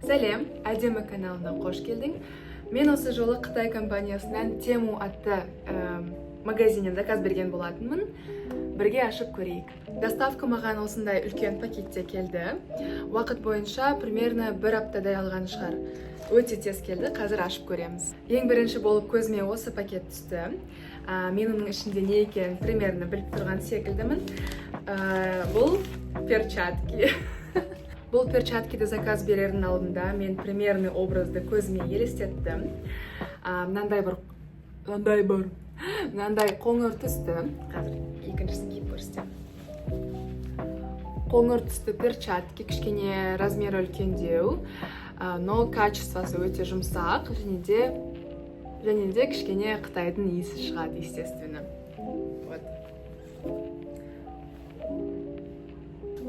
Сәлем, Әдемі каналына қош келдің. Мен осы жолы Қытай компаниясынан Temu атты магазиннен заказ берген болатынмын. Бірге ашып көрейік. Доставка маған осындай үлкен пакетте келді. Уақыт бойынша примерно бір аптадай алған шығар. Өте тез келді, қазір ашып көреміз. Ең бірінші болып көзіме осы пакет түсті. Мен оның ішінде не екенін примерно біліп тұрған секілдімін. Бұл перчатки. Бұл перчаткиді заказ берердің алдында мен примерный образды көзіме елестеттім. Мынандай бір мынандай қоңыр түсті, қазір екіншісін киіп көрсетемін. Қоңыр түсті перчатки, кішкене размері үлкендеу, но качествосы өте жұмсақ және де кішкене Қытайдың иісі шығады, естественно. Вот.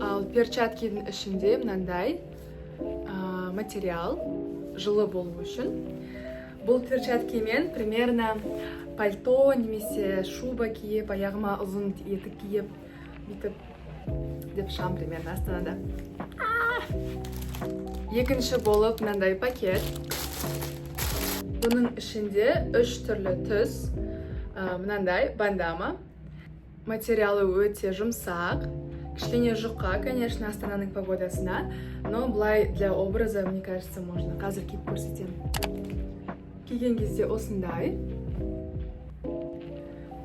Ал перчаткидің ішінде мынандай материал, жылы болу үшін. Бұл перчаткимен примерно пальто немесе шуба киіп, аяғыма ұзын етік киіп, бүйтіп деп шығамын примерно Астанада. Екінші болып мынандай пакет. Бұның ішінде үш түрлі түс. Мынандай бандама, материалы өте жұмсақ, кішкене жұқа, конечно, Астананың погодасына, но былай для образа, мне кажется, можно. Қазір киіп көрсетемін. Киген кезде осындай.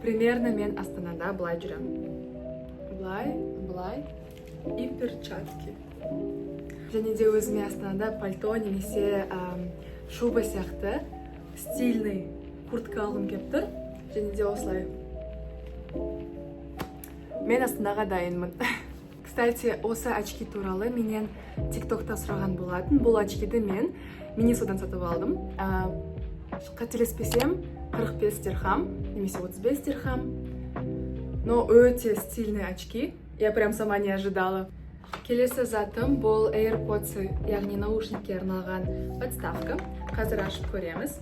Примерно мен Астанада былай жүремін, былай, былай и перчатки. Және де өзіме Астанада пальто немесе шуба сияқты стильный куртка алғым келіп тұр. Және де осылай мен Астанаға дайынмын. Кстати, осы очки туралы менен ТикТокта сұраған болатын. Бұл очкиді мен Минисодан сатып алдым. Қателеспесем, 45 дирхам немесе 35 дирхам, но өте стильный очки, я прям сама не ожидала. Келесі затым бұл AirPods, яғни наушникке арналған подставка. Қазір ашып көреміз.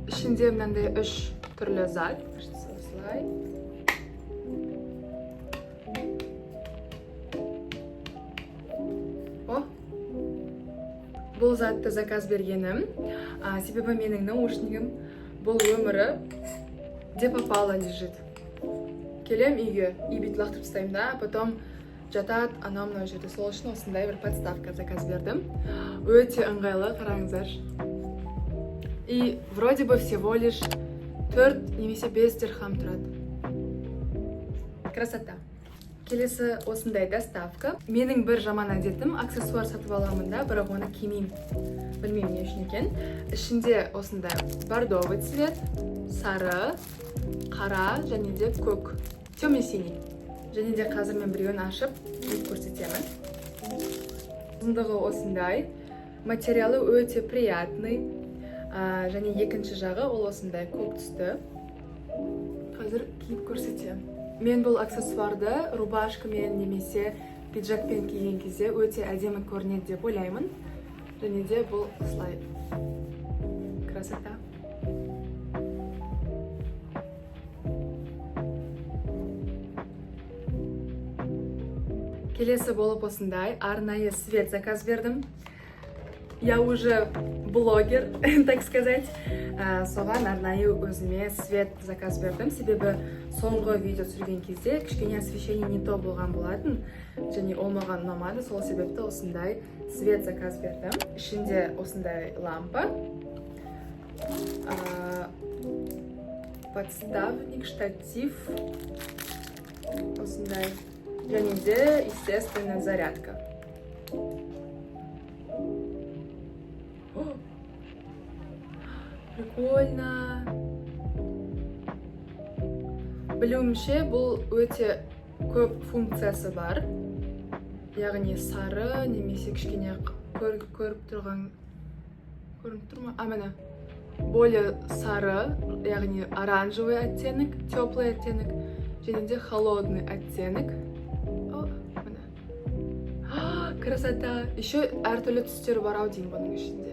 Ішінде мынандай үш түрлі зат. Кажется, осылай. О, бұл затты заказ бергенім, себебі менің наушнигім бұл өмірі где попало лежит. Келем үйге и бүйтіп лақтырып тастаймын да, а потом жатады анау мынау жерде. Сол үшін осындай бір подставка заказ бердім. Өте ыңғайлы, қараңыздаршы. И вроде бы всего лишь 4 немесе 5 дирхам тұрады. Красота. Келесі осындай доставка. Менің бір жаман әдетім: аксессуар сатып аламын да, бірақ оны кимеймін. Білмеймін, не үшін екен. Ішінде осындай бордовый цвет, сары, қара және де көк, темный синий. Және де қазір мен біреуін ашып киіп көрсетемін. Ұзындығы осындай, материалы өте приятный. Және екінші жағы ол осындай көк түсті. Қазір киіп көрсетемін. Мен бұл аксессуарды рубашкамен немесе пиджакпен киген кезде өте әдемі көрінеді деп ойлаймын. Және де бұл осылай красота. Келесі болып осындай арнайы свет заказ бердім. Я уже блогер, так сказать. Соған арнайы өзіме свет заказ бердім, себебі соңғы видео түсірген кезде кішкене освещение не то болған болатын және ол маған ұнамады. Сол себепті осындай свет заказ бердім. Ішінде осындай лампа, подставник, штатив осындай және де, естественно, зарядка. О, прикольно! Білуімше, бұл өте көп функциясы бар, яғни сары немесе кішкене көріп тұрған, көрініп тұр ма? А, міне, более сары, яғни оранжевый оттенок, теплый оттенок және де холодный оттенок. О, міне. А, красота! Еще әртүрлі түстері бар ау деймін бұның ішінде.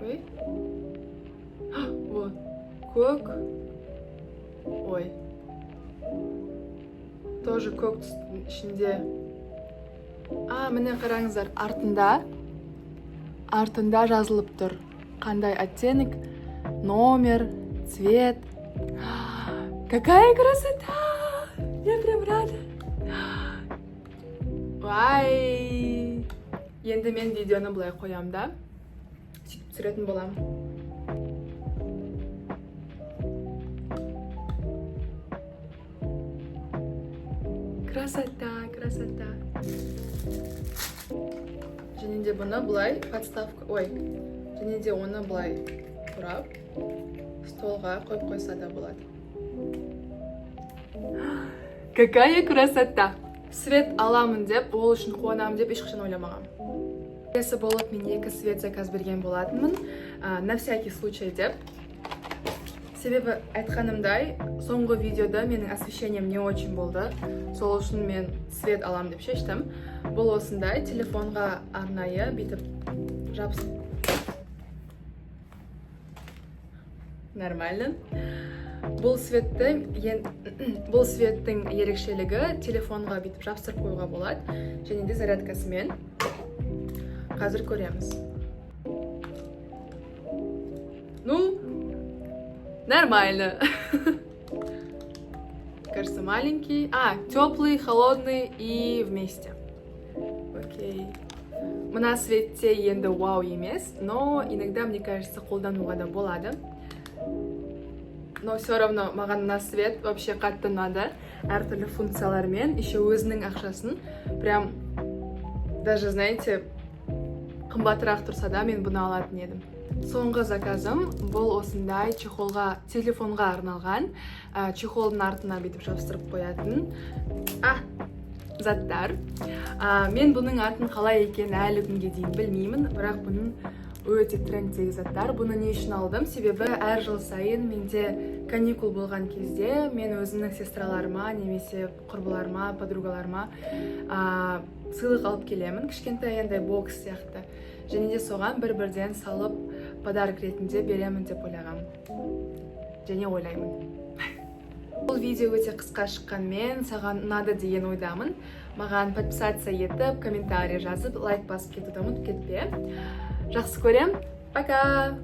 Ой. А, вот көк. Ой. Тоже көк түстің ішінде. А, міне, қараңыздар, артында жазылып тұр қандай оттенок, номер, цвет. Какая красота! Я прям рада. Вай! Енді мен видеоны былай қоямын да, сөйтіп түсіретін боламын. Красота, красота! Және де бұны былай подставка, ой, және де оны былай бұрап, столға қойып қойса да болады. Какая красота! Свет аламын деп, ол үшін қуанамын деп ешқашан ойламағанмын. Келесі болып мен екі свет заказ берген болатынмын, на всякий случай деп. Себебі айтқанымдай, соңғы видеода менің освещением не очень болды. Сол үшін мен свет алам деп шештім. Бұл осындай телефонға арнайы бүйтіп жабыс. Нормально. Бұл светтің ерекшелігі: телефонға бүйтіп жабыстырып қоюға болады және де зарядкасымен. Қазір көреміз. Ну, нормально. Кажется, маленький. А, теплый, холодный и вместе. Окей. Мына светте енді вау емес, но иногда, мне кажется, қолдануға да болады. Но все равно маған мына свет вообще қатты ұнады. Әртүрлі функциялармен, еще өзінің ақшасын прям даже, знаете, қымбатырақ тұрса да, мен бұны алатын едім. Соңғы заказым бұл осындай чехолға, телефонға арналған, чехолдың артына бүйтіп жабыстырып қоятын заттар. Мен бұның атын қалай екенін әлі күнге дейін білмеймін, бірақ бұның өте трендтегі заттар. Бұны не үшін алдым? Себебі әр жыл сайын менде каникул болған кезде мен өзімнің сестраларыма немесе құрбыларыма, подругаларыма сыйлық алып келемін, кішкентай андай бокс сияқты, және де соған бір бірден салып, подарок ретінде беремін деп ойлағанмын және ойлаймын. Бұл видео өте қысқа шыққанмен, саған ұнады деген ойдамын. Маған подписаться етіп, комментарий жазып, лайк басып кетуді ұмытып кетпе. Жақсы көрем, пока!